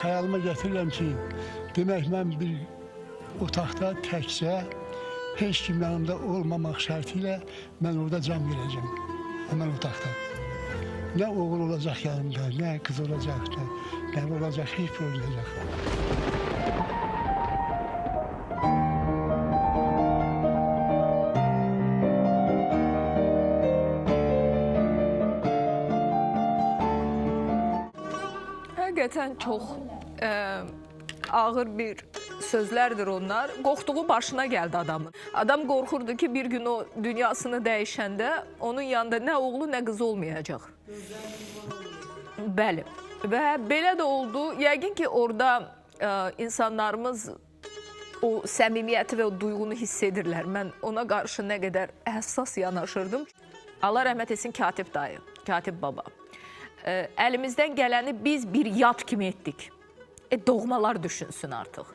Xəyalıma gətirirəm ki, demək mən bir otaqda təkcə heç kim yanımda olmamaq şərti ilə mən orada can verəcəm. Həmən otaqda. Nə oğul olacaq yanımda, nə qız olacaq, nə olacaq, heç bir olmayacaq. Həqiqətən çox ağır bir sözlərdir onlar. Qorxduğu başına gəldi adamın. Adam qorxurdu ki, bir gün o dünyasını dəyişəndə onun yanında nə oğlu, nə qızı olmayacaq. Bəli. Və belə də oldu. Yəqin ki, orada insanlarımız o səmimiyyəti və o duyğunu hiss edirlər. Mən ona qarşı nə qədər həssas yanaşırdım. Allah rəhmət etsin Katib dayı, Katib baba. Əlimizdən gələni biz bir yad kimi etdik. Doğmalar düşünsün artıq.